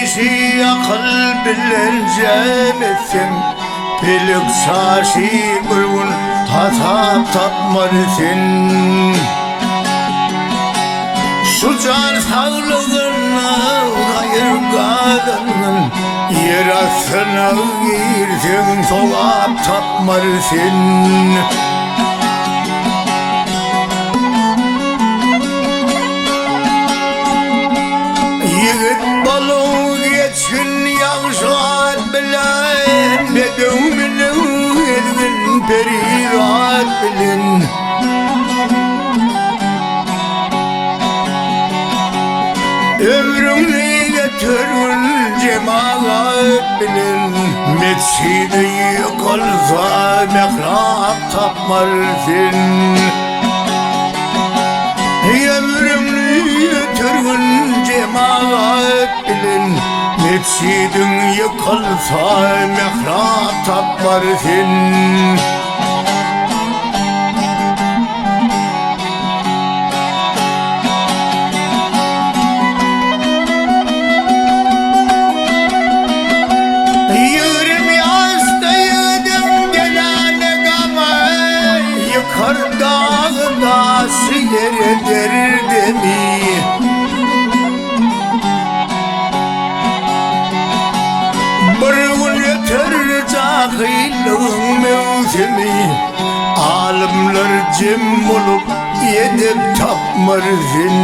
işi akyl bilen jem etseň, Pelek çaşy bir gün hasap tapmaz sen. Şu jan saglygyna gaýyr gazangyn, Ýer astyna girseň sogap tapmaz sen. Ýigit boluň geçgin ýagşy at bilen, Bedew münüň gezgin perizat bilen. Ömrüňi getirgin jemagat bilen, Metjidi ýykylsa mährap tapmaz sen. Ömrüňi getirgin jemagat bilen, Metjidiň ýykylsa mährap tapmaz sen. 20 ýaşda ýigidiň gelene gamy, Ýykar dagy daşy ýere derdemi. Bir gün öter jahyllygyň möwsümi, Alymlar jem bolup edep tapmarsyn.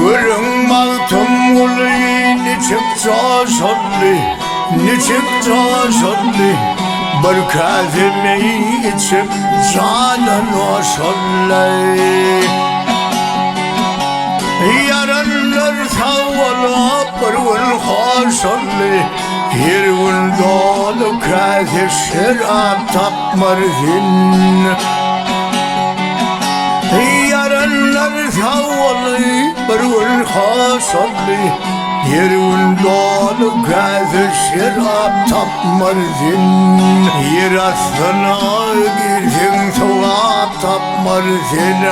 Görüň Magtymguly niçik joşuldy, niçik joşuldy, Bir käse meý içip jana noşuldy. Ýaranlar sag bolup bir gün hoşuldy, Her gün doly käse şerap tapmarsyn. Ýaranlar sag bolup bir gün hoşuldy, Her gün doly käse şerap tapmarsyn. Ýer astyna girseň sogap tapmarsyn.